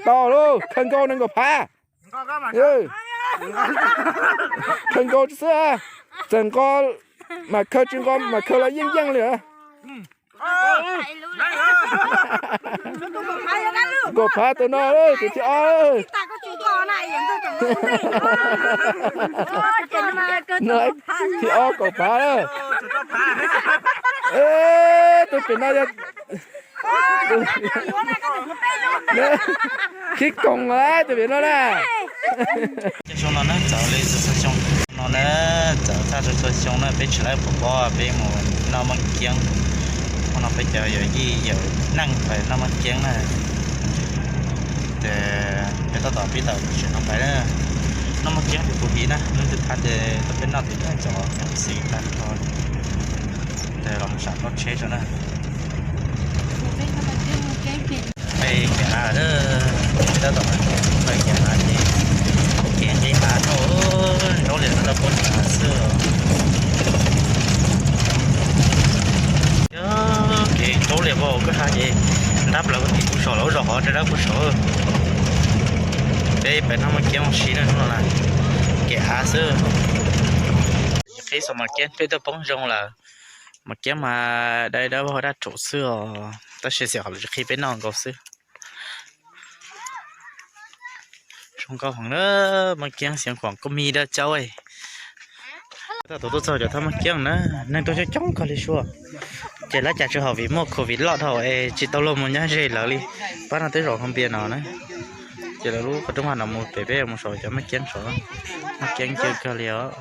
Tau lauj, khaws nkaus nees nkaum phav. Khaws nkaus xwb, txawm nqos mas khaws, tsis nqos mas khaws los yeej yeej li. Nkaum phav tus no, tus thib ob. No thib ob kaum phav lawm. Tus pem no yog khib koos lawm tus pem no na. Xyoo no na txawm li txhua xyoo no na, txawm txhua txhua xyoo na peb tsis tau pom pob peb mus noj maj kiab. Hnub no peb cov yawm yij yawm neej pais noj maj kiab na. Ces peb tab tom pib tawm tsev no pais na. Noj maj kiab ces kuv hiv na, leej twg thab ces tau peb noj ces cov xis tag nrho. Ces los mus sam toj tsheb tso na. Peb kiag av, peb tab tom peb kiag av ces kiag nqis av rau nraub liam no rau puag nram xwb. Kev nraub liam vau koj ha ces ntab plaws tim kuv saum lawm, zaum hov rau dab kuv saum. Peb pais noj maj kiab ua si na, hnub no na kev av xwb. Qhib xaum mas kiab peb tuaj poob zoo lawm. Mas kiab mas dai dab vau dab rhuv xwb os, tab sis xyov qhov lawv tsis qhib peb noj nkaus xwb. Zoo nkauj heev na, maj kiab xiav khuam koj mi dab caub. Tab tom tuaj txog cov thaj maj kiab na, neeg tuaj coob coob kawg li sua. Ces lawv cas tsis haus vim muaj covid loj dhau es tsis tau luag mus nyob ze lawv li. Pab no tej zaum hoo npias no na. Ces lawv lub qhov rooj haj no mus pem peb mus saum cov maj kiab saud, maj kiab ncw kawg li os.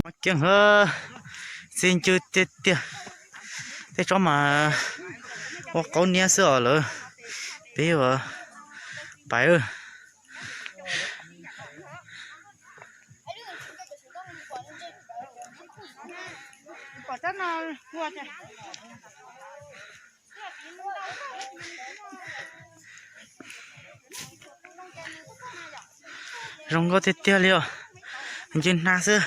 Maj kiab, txi ncw tiag tiag. Tej tsob mas ua qaub niab xwb os lawm. Peb ua pais. Zoo nkauj tiag tiag li os. Ncw hnav xwb.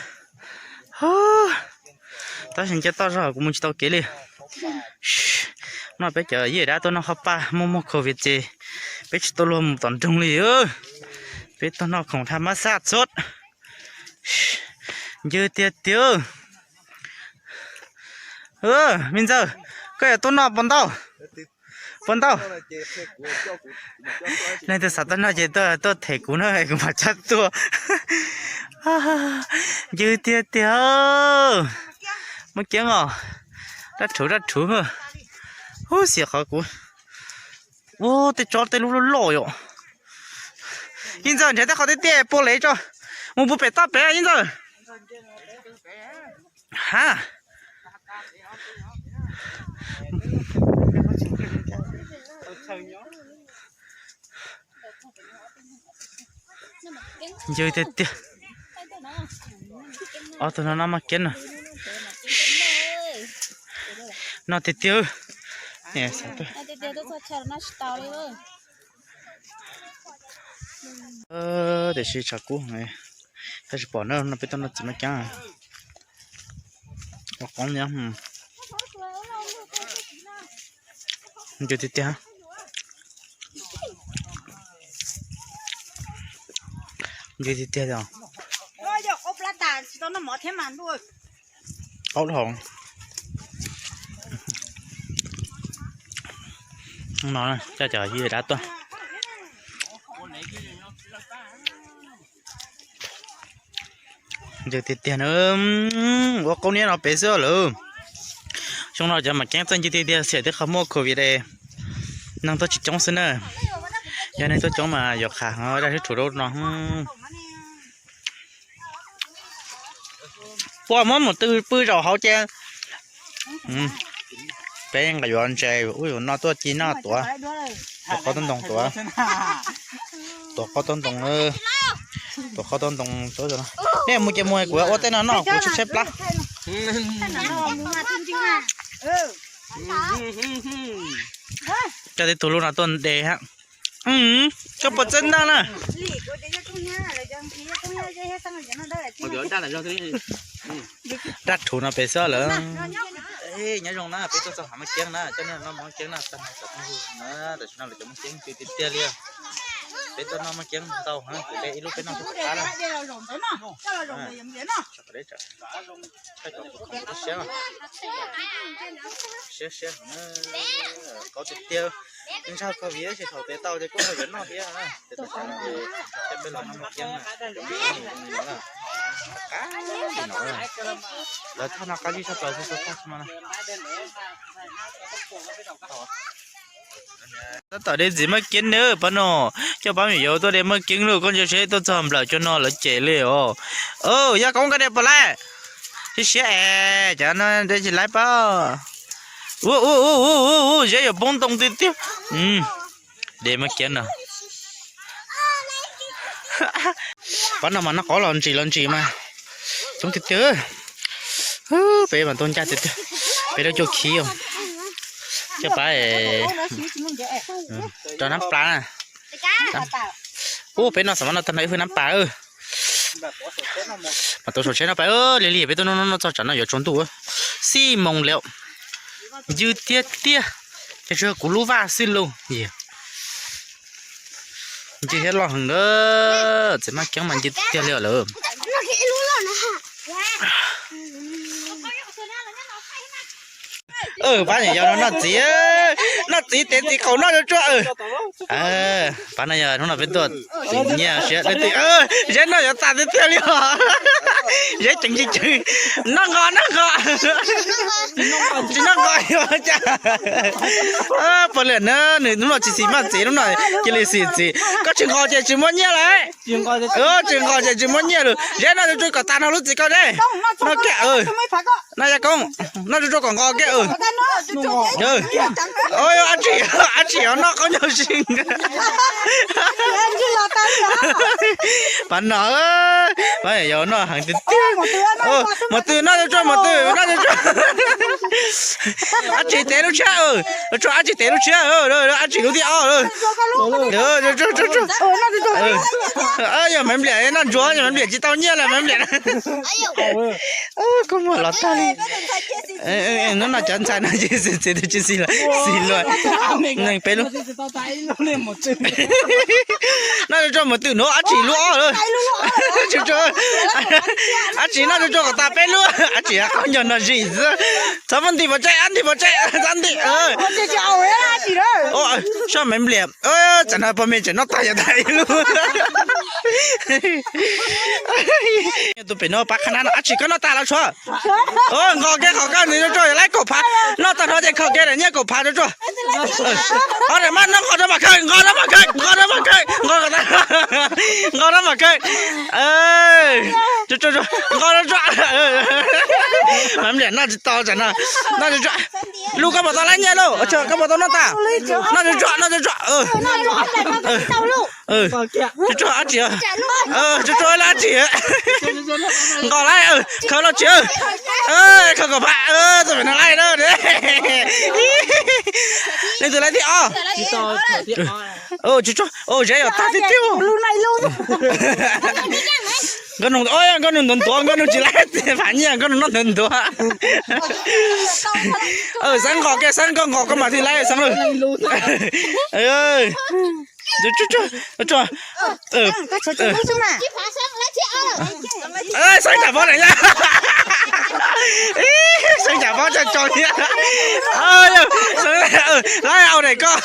Tab sis nce toj zog kuv mus tsis tau kev li. No peb cov yij dab tuaj noj qhov paj muaj muaj covid ces peb tsis tau luag mus tom nroog li. Peb tuaj noj khoom thaj mab xaj txhua. Ncw tiag tiag. Me ntxawg, koj yuav tuaj noj puas ntau? Puas ntau? Leej twg xav tuaj noj ces tuaj them kuv na, kuv mam coj tuaj. Ncw tiag tiag. Muaj ceeb os. Raj rhuv raj rhuv. Hub, xiam qhov kuv. Ua tej tsob tej lub loj loj yom. Yij Ntxawg, nrhiav tej qhov tiaj tiaj pua lev tso, mus pua pem toj pem Yij Ntxawg. Ha. Ncw tiag tiag. Ob tug no noj maj kiab no. Noj tiag tiag. Tiam sis tshav kub, tab sis pom na, no peb tuaj noj txiv maj kiab. Ua qoob li. Ncw tiag tiag. Ncw tiag tiag os. Qaub dhau. No coj cov yij dab tuaj. Ncw tiag tiag na. Ua qaub niab no pem xwb lawm. Xyoo no cov maj kiab txawj ncw tiag tiag, xiam twb qhov muaj covid es neeg tuaj tsis coob xwb na. Yog neeg tuaj coob mas yuav qhav daj sib rhuv rau no. Puas muab mus tw pw zaum hauv ces peb nqa yuav ntses ub yuav no tuaj ci noj tuav. Tuav qaub tub ntoo tuav. Tuav qaub tub ntoo. Tuav qaub tub ntoo. Nej mus ces mus, kuv ua tej no noj kuv tshaib tshaib plab. Coj tib tug lub no tuaj nte hab. Koj puas txawj noj na? Daj rhuv no pem xwb lawm. Nyob zoo na, peb tuaj txog hav Maj Ceeb na, coj nej noj maj ceeb na, tag no cov phooj ywg na, tam sim no lawv cov maj ceeb twb tiag tiag li. Peb tuaj noj maj ceeb ntau heev, kuv de ib lub peb noj tag na. Siab siab, siab siab, kaub tiag tiag. Ntshai koj vim ib sij thaum tes tau ces kuj ho yuav noj thiab. Ces tam sim no ces peb los noj maj ceeb na, cov maj ceeb no na, qab li no, lawv thaj no qab zib tshaj plaws xwb, txog tag xwb no na. Tab tom de txiv maj ceeb na pab no, coj pab me nyuam yaus tuaj de maj ceeb lauj, koj ntsia seb tuaj txog nplawm cov no lawv cem li os. Yaj Koob, koj de puas laib? Siab siab es, cov no de tsis laib pab. Ua ua ua ua ua, Zeb yuav poob ntoo tiag tiag. De maj ceeb no. Pab no mas noj qab los ntsis los ntsis mas coob tiag tiag. Peb mas tuaj ncaj tiag tiag, peb lub cuag khib os. Coj pab rau nab plas na. Ub, peb noj xav mas noj tag no ib hwj nab pas. Mas tau sau tsheb no pab, lig lig peb tuaj noj noj txog tsam no yuav tsaus ntuj, xij moos li. Ncw tiag tiag, ces tsuas yog kuv lub vaj xwb lauj. Ncw thiab loj heev na, txiv maj ceeb mas ncw tiag tiag li lawm. Pab niam yau no noj txiv, noj txiv tes txiv qaum noj tsuag tsuag. Pab no yog hnub no peb tuaj txiv nyiaj siab leej twg, Zeb noj yuav tas tiag tiag li os. Zeb ceev ceev, noj nqos noj nqos, tsis noj nqos yuav cas. Pog Liam na, nws hnub no tsis xis maj txiv, hnub no cia li xis txiv. Koj tsis nqos ces tsis muaj nyiaj lawm. Tsis nqos ces tsis muaj nyiaj lawm. Zeb noj tsuag tsuag kom tas no lub txiv koj ne. Noj kiag, noj Yaj Koob, noj tsuag tsuag kom nqos kiag. Ab tsi, ab tsi noj qaub ncaug si. Pab no, pab yau noj heev tiag tiag. Mos twm noj tsuag tsuag, mos twm noj tsuag tsuag. Ab tsi tes lub tshiab, tsuag tsuag ab tsi tes lub tshiab, ab tsi lub thib ob. Yog Maiv Npliam noj ntsuag, yog Maiv Npliam tsis tau nyiaj lawm Maiv Npliam. Koj muag los tag li. Hnub no cov ntxhais no ces txiv tus tsis xis lawm, xis lawm. Neeg peb lub. Noj tsuag tsuag mos twm no, ab tsi lub ob. Ab tsi noj tsuag tsuag kom tas peb lub, ab tsi qaub ncaug no zis xwb. Txhob muab nti pov tseg, ab nti pov tseg, ab nti. Soj Maiv Npliam, tsam no pog me tseem noj tag yog tag ib lub. Tus pem no pab qhab nab no, ab tsi koj noj tag los tshuav? Nqos kiag qhov koj nws tsuag tsuag, laib kaum phav, noj tag no ces khaws kiag daim nyiaj kaum phav tsuag tsuag. Ob daim mas noj nqos rau Vam Khawj, nqos rau Vam Khawj, nqos rau Vam Khawj, nqos rau Vam Khawj, nqos rau Vam Khawj. Tsuag tsuag, nqos tsuag tsuag. Maiv Npliam noj tsis tau tsam no, noj tsuag tsuag. Lub koj puas tau laib nyiaj lauj? Koj puas tau noj tag? Noj tsuag tsuag, noj tsuag tsuag. Tsuag tsuag ab tsi, tsuag tsuag laib ab tsi. Nqos laib, khaws los tsis, khaws kaum phav, tus pem no laib na. Leej twg laib thib ob? Tsuag tsuag, Zeb yuav tag tiag tiag. Nkauj Nug, nkauj Nug ntuav ntuav, nkauj Nug tsis laib phav nyiaj, nkauj Nug noj ntuav ntuav. Xeeb nqos kiag, Xeeb koj nqos koj mam thiaj laib Xeeb. Tsuag tsuag, Xeeb tsam pob na, Xeeb tsam pob tso tso thiab. Laib au daim koj.